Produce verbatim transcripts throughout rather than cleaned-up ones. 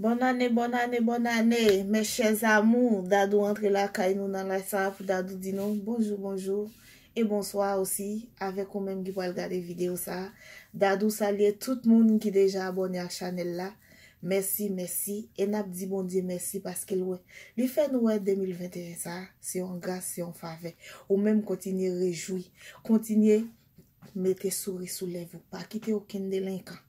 Bonne année, bonne année, bonne année, mes chers amours. Dadou antre lakay nou nan live sa pou Dadou di nou bonjou, bonjou e bonswa osi avèk ou menm ki pral gade videyo sa. Dadou salye tout moun ki deja abòne ak chanèl la. Mèsi, mèsi. E n ap di Bondye mèsi paske l wè. Li fè nou wè de mil venteyen sa. Se yon gras, se yon favè. Ou menm kontinye rejwi. Kontinye mete souri sou lèv ou. Pa kite okenn delenkan,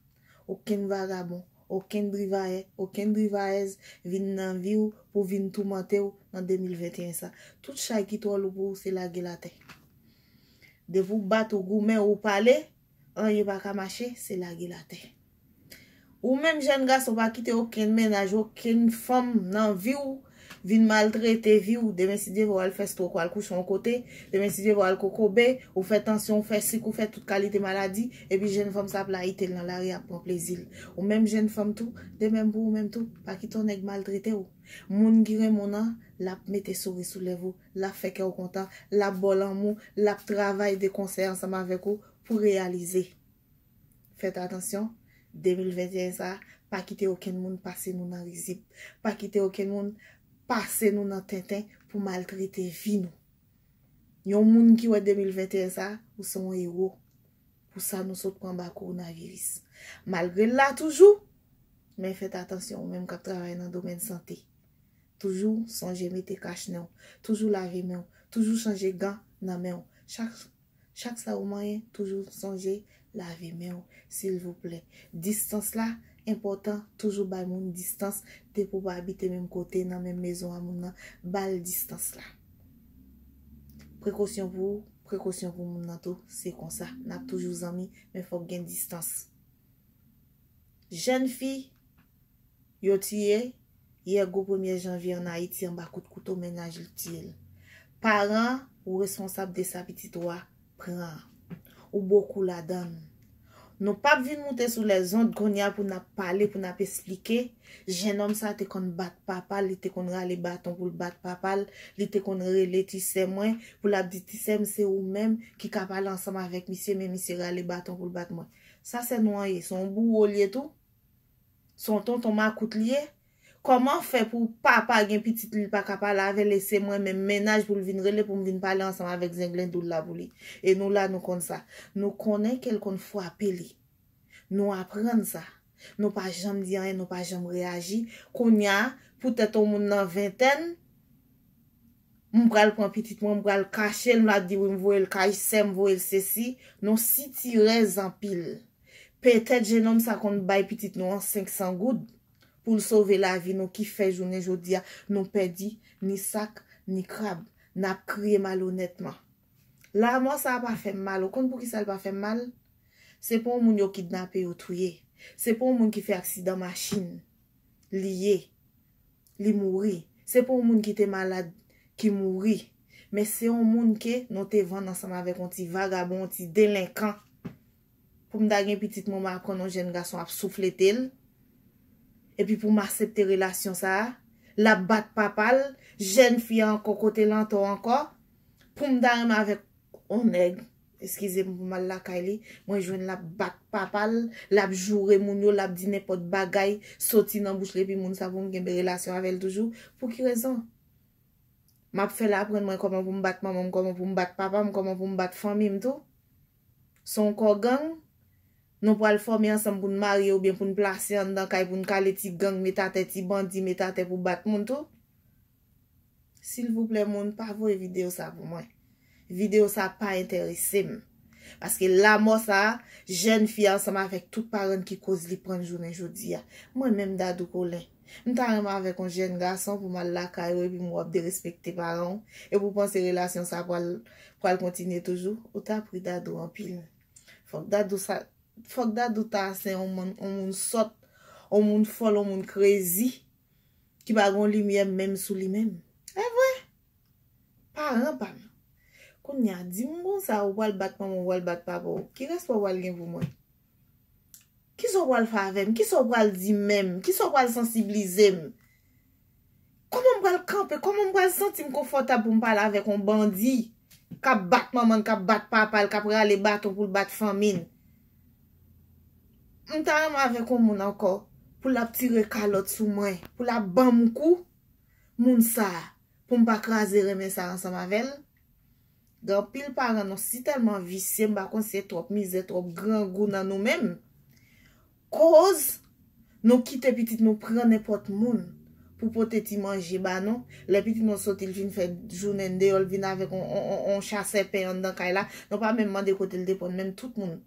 okenn vagabon, okenn drivayè, okenn drivayèz vin nan vi w pou vin toumante w nan de mil venteyen sa. Tout chay ki twò lou pou ou, se lage l atè. Depi w bat, ou goumen, ou pale, anyen pa ka mache, se lage l atè. Ou menm jèn gason, pa kite okenn mennaj, okenn fanm nan vi w vin maltrete vi w. Demen, si Dye vle, w al fè stwok, w al kouche yon kote. Demen, si Dye vle, w al kokobe, ou fè tansyon, ou fè sik, ou fè tout kalite maladi. Epi jèn fanm sa ap layite l nan lari, ap pran plezi l. Ou menm jèn fanm tou, de menm pou ou menm tou. Pa kite yon nèg maltrete w. Moun ki renmen w nan, l ap mete souri sou lèv ou, l ap fè kè w kontan, l ap ba w lanmou, l ap travay de konsè ansanm avèk ou pou reyalize. Fèt atansyon, de mil venteyen sa, pa kite okenn moun pase nou nan rizib. Pa kite okenn moun pase nou nan tenten pou maltrete vi nou. Yon moun ki wè de mil venteyen sa, ou se yon ewo pou sa nou sot pran anba kowonaviris. Malgre l la toujou, men fèt atansyon, ou menm k ap travay nan domèn sante. Toujou sonje mete kach nen w. Toujou lave men w. Toujou chanje gan nan men w. Chak, chak sa ou manyen, toujou sonje lave men w, silvouplè. Distans la enpòtan, toujou bay moun distans. Depi w pa abite menm kote, nan menm mezon a moun nan, ba l distans la. Prekosyon pou ou, prekosyon pou moun nan tou, se konsa. N ap toujou zanmi, men fòk gen distans. Jèn fi yo tiye yè gwo premye janvye ann Ayiti anba kout kouto, mennaj li tiye l. Paran, ou responsab de sa pitit ou a pran. Ou bokou ladan l. Nou p ap vin moute sou lèzond kounye a pou n ap pale, pou n ap esplike. Jennonm sa te konn bat papa l, li te konn rale baton pou l bat papa l, li te konn rele ti sè mwen, pou l ap di ti sè m se ou menm ki ka pale ansanm avèk misye, men misye rale baton pou l bat mwen. Sa sè nou an ye, se yon bouwo l ye tou. Se yon tonton makout li ye. Kòman fè pou papa gen pitit li, li pa ka pale avè l, e se mwen menm mennaj pou l vin rele pou m vin pale ansanm avèk zenglen doul la pou li? E nou la, nou konn sa. Nou konnen ke l konn frape li. Nou aprann sa. Nou pa janm di anyen, nou pa janm reyaji. Kounye a, poutèt yon moun nan ventèn, m pral pran pitit mwen, m pral kache l, m ap di wi, m voye l kay sè m, voye l sesi. Nou sitirèz anpil. Petèt jennonm sa konn bay pitit nou an senk san goud pou l sove lavi nou, ki fè jounen jodi a nou pèdi ni sak ni krab. N ap kriye malonètman. Lanmò sa a pa fè m mal. Ou konn poukisa l pa fè m mal? Se pa yon moun yo kidnape, yo touye. Se pa yon moun ki fè aksidan machin li ye, li mouri. Se pa yon moun ki te malad ki mouri. Men se yon moun ke nou te vann ansanm avèk yon ti vagabon, yon ti delenkan. Pou m ta gen pitit mwen, m aprann yon jèn gason ap souflete l. Epi pou m aksepte relasyon sa a, l ap bat papa l, jèn fi a ankò kote l antò ankò. Pou m ta renmen avèk yon nèg, eskize m, pou m al lakay li, mwen jwenn l ap bat papa l, l ap joure moun yo, l ap di nenpòt bagay soti nan bouch li, epi moun sa pou m kenbe relasyon avè l toujou. Pou ki rezon? M ap fè l aprann mwen kòman pou m bat manman m, kòman pou m bat papa m, kòman pou m bat fanmi m tou. Se yon kò gang nou pral fòme ansanm pou n marye oubyen pou n plase anndan kay pou n kale ti gang, met atè ti bandi, met atè pou bat moun tou. Silvouplè moun, pa voye videyo sa pou mwen. Videyo sa pa enterese m. Paske lanmò sa a, jèn fi a ansanm avèk tout paran l ki koz li pran l jounen jodi a. Mwen menm Dadou Colin, m ta renmen avèk yon jèn gason pou m al lakay ou epi m wè w ap derespekte paran w, epi w panse relasyon sa pral, pral kontinye toujou, ou ta pri Dadou anpil. Fòk Dadou sa, fòk Dadou ta se yon moun, yon moun sòt, yon moun fòl, yon moun krezi, ki pa gen limyè menm sou li menm. E vre? Paran pa m. Kounye a, di m konsa, ou pral bat manman w, ou pral bat papa w. Ki respè w pral gen pou mwen? Kisa w pral fè avè m? Kisa w pral di menm? Kisa w pral sansiblize m? Kòman m pral kanpe? Kòman m pral santi m konfòtab pou m pale avèk yon bandi k ap bat manman l, k ap bat papa l, k ap rale baton pou l bat fanmi l? M ta renmen avèk yon moun ankò pou l ap tire kalòt sou mwen, pou l ap ban m kou, moun sa a, pou m pa kraze renmen sa ansanm avè l. Gen anpil paran nou si tèlman visye, m pa konn si se twòp mizè, twòp grangou nan nou menm. Koz nou kite pitit nou pran nenpòt moun pou pote ti manje ba nou. Lè pitit nou soti, l fin fè jounen deyò, l vin avèk on, on, on, on chasè pen anndan kay la. Nou pa menm mande kote l te pran, menm tout moun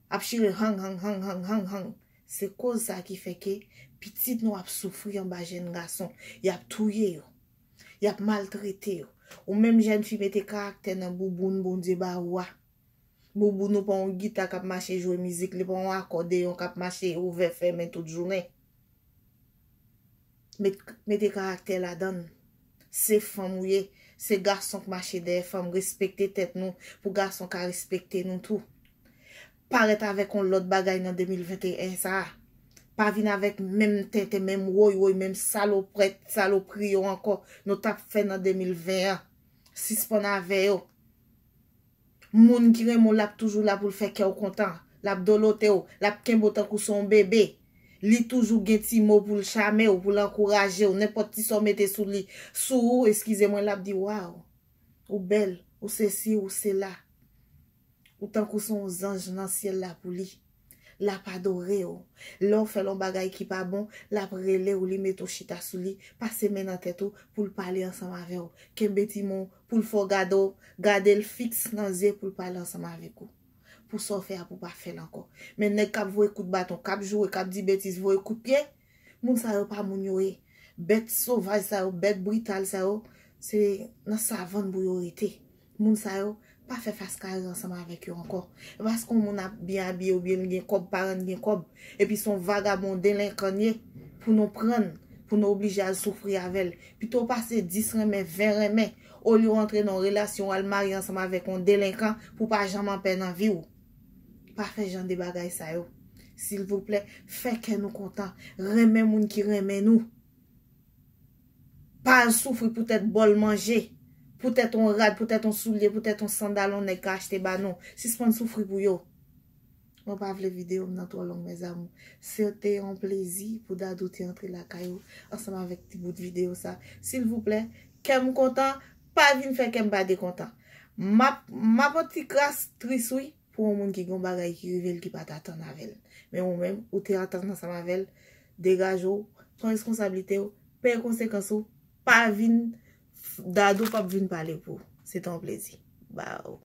ap chire hang, hang, hang, hang, hang, hang. Se koz sa ki fè ke pitit nou ap soufri anba jèn gason. Y ap touye yo. Y ap maltrete yo. Ou menm jèn fi, mete karaktè nan bouboun Bondye ba ou a. Bouboun ou pa yon gita k ap mache jwe mizik, li pa yon akòdeyon k ap mache ouvè fèmen tout jounen. Met, mete karaktè ladan l. Se fanm ou ye, se gason k mache dèyè fanm. Respekte tèt nou pou gason ka respekte nou tou. Parèt avèk yon lòt bagay nan de mil venteyen sa a. Pa vin avèk menm tenten, menm woy woy, menm salopwèt, salopri yo ankò nou t ap fè nan de mil ven an. Sispann avè yo. Moun ki renmen w, l ap toujou la pou l fè kè w kontan. L ap dolote w, l ap kenbe w tankou se yon bebe. Li toujou gen ti mo pou l chame w, pou l ankouraje w. Nenpòt ti sa w mete sou li, sou ou, eskize mwen, l ap di, "Waw, ou bèl, ou sesi, ou sela." Ou tankou se yon zanj nan syèl la pou li. L ap adore w. Lè w fè l yon bagay ki pa bon, l ap rele w, li mete w chita sou li, pase men nan tèt ou pou l pale ansanm avè w. Kenbe ti men w pou l fè w gade w, gade l fiks nan zye pou l pale ansanm avèk ou. Pou sa w fè a, pou w pa fè l ankò. Men nèg k ap voye kout baton, k ap joure, k ap di betiz, voye kout pye, moun sa yo pa moun yo ye. Bèt sovaj sa yo, bèt brital sa yo, se nan savann pou yo rete. Moun sa yo, pa fè fas kare ansanm avèk yo ankò. E paske yon moun ap byen abiye oubyen l gen kòb, paran l gen kòb, epi se yon vagabon, delenkan l ye, pou nou pran l, pou nou oblije al soufri avè l. Pito w pase dis renmen, ven renmen, olye w antre nan yon relasyon, w al marye ansanm avèk yon delenkan pou w pa janm anpè nan vi w. Pa fè jan de bagay sa yo. Silvouplè, fè kè nou kontan. Renmen moun ki renmen nou. Pa al soufri poutèt bòl manje, poutèt on rad, poutèt on soulye, poutèt on sandal on nèg ka achte ba nou. Sispann soufri pou yo. Mwen pa vle videyo m nan twò long, mes amours. Se te yon plezi pou Dadou te antre lakay ou ansanm avèk ti bout videyo sa. Silvouplè, kè m kontan, pa vin fè kè m pa de kontan. M ap, m ap yon ti kras tris, wi, pou yon moun ki gen yon bagay ki rive l ki pa t atann avè l. Men ou menm, ou te atann ansanm avè l, degaje w, pran reskonsablite w, peye konsekans ou, pa vin, Dadou p ap vin pale pou ou. Se te yon plezi. Baw.